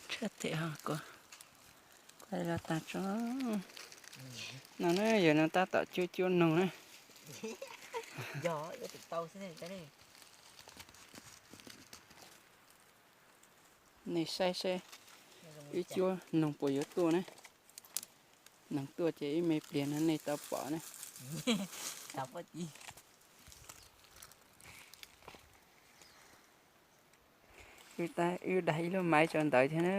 Tshaj thiab ho kuv, kuv los tag tso. No na, yog no tab tom cuab cuab noog na. Nej saib saib, wb cuab noog puas yuav tuaj na. Noog tuaj ces ib me pliag no nej tau pom na. Wb dag ib lub maiv tso ntawd thiab na.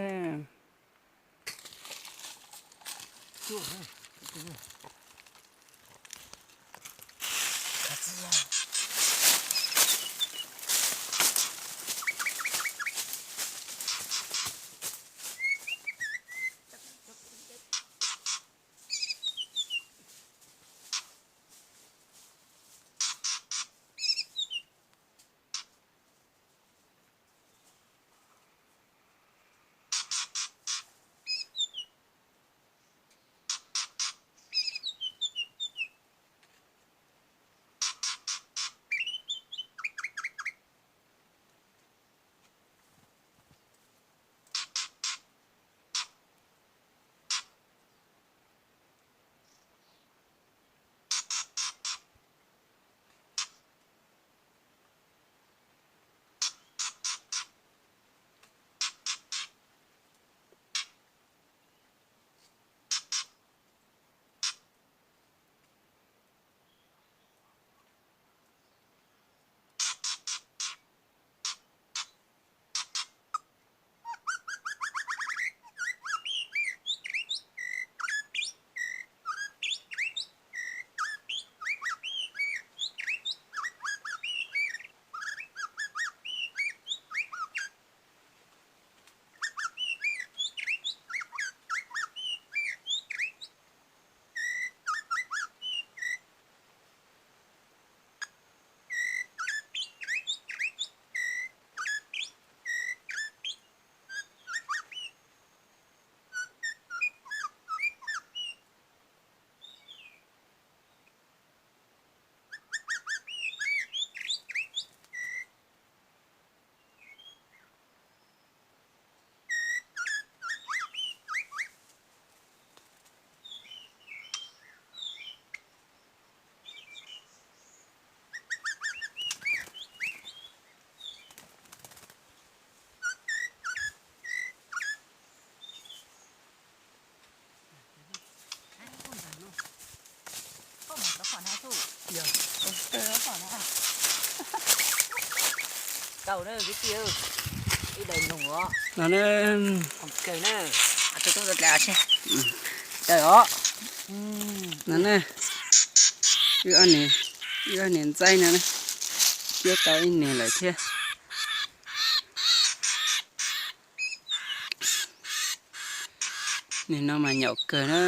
No ne, wb ob niam ntxaib no ne, cuab tau ib niag lawm thiab. Nim no mas nyaum kawg na.